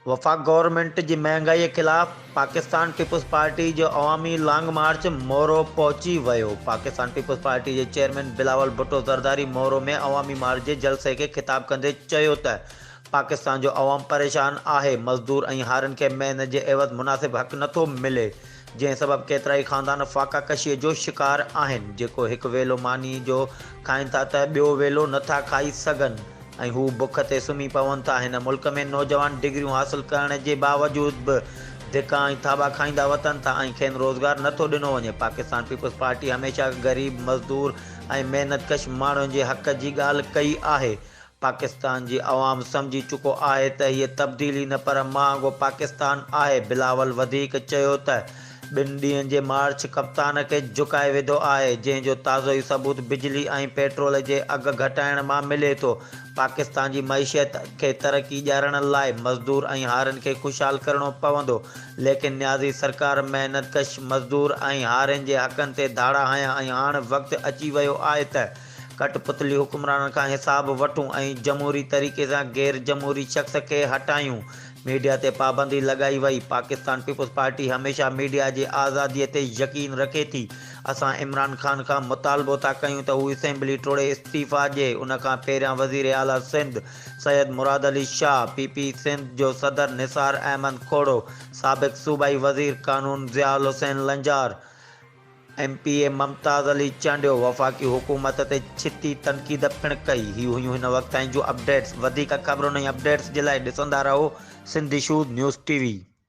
وفاق گورنمينٽ جي مهانگائي خلاف پاڪستان پيپلز پارٽي جو عوامي لانگ مارچ مورو پهچي ويو. پاڪستان پيپلز پارٽي جي چيئرمين بلاول ڀٽو زرداري مورو ۾ عوامي مارچ جي جلسي کي خطاب ڪندي چيو ته پاڪستان جو عوام پريشان آهي، مزدور ۽ هارين کي محنت جي عيوض مناسب حق نٿو ملي، جنهن سبب ڪيترائي خاندان فاقه ڪشي جو شڪار آهن، جيڪو هڪ ويلو ماني جو کائين ٿا ته ٻيو ويلو نٿا کائي سگهن. ۽ هو بک تي سمهي پون ٿا. هن ملڪ ۾ نوجوان ڊگريون حاصل ڪرڻ جي باوجود به ڌڪا ۽ ٿاٻا کائيندا وتن ٿا ۽ کين روزگار نه ٿو ڏنو وڃي. پاڪستان پيپلز پارٽي هميشه غريب، مزدور ۽ محنت ڪش ماڻهن جي حق جي ڳالهه ڪئي آهي. پاڪستان جي عوام سمجهي چڪو آهي ته هيء تبديلي نه پر مهانگو پاڪستان آهي. بلاول وڌيڪ چيو ته ٻن ڏينهن جي مارچ ڪپتان کي جهڪائي وڌو آهي، جنهن جو تازو ئي ثبوت بجلي ۽ پيٽرول جي اگهه گهٽائڻ مان ملي ٿو. پاڪستان جي معيشت کي ترقي ڏيارڻ لاء مزدور ۽ هارين کي خوشحال ڪرڻو پوندو، ليڪن نيازي سرڪار محنت ڪش مزدور ۽ هارين جي حقن تي ڌاڙا هنيا ۽ هاڻ وقت اچي ويو آهي ته ڪٺ پتلي حڪمرانن کان حساب وٺون ۽ جمهوري طريقي سان غير جمهوري شخص کي هٽايون. ميڊيا تي پابندي لڳائي وئي، پاڪستان پيپلز پارٽي هميشه ميڊيا جي آزادي تي يقين رکي ٿي، اسان عمران خان کان مطالبو ٿا ڪيون ته هو اسيمبلي ٽوڙي استعيفيٰ ڏئي، ان کان پهريان وزير اعليٰ سنڌ سيد مراد علي شاهه، پي پي سنڌ جو صدر نثار احمد کوڙو، سابق صوبائي وزير قانون Zia ul Hussain Lanjar, M P A Mumtaz Ali Chandio وفاقي حڪومت تي ڇتي تنقيد پڻ ڪئي. هي هيون هن وقت تائين جون اپڊيٽس. وڌيڪ خبرن ۽ اپڊيٽس جي لاء ڏسندا رهو Sindh issues news T V.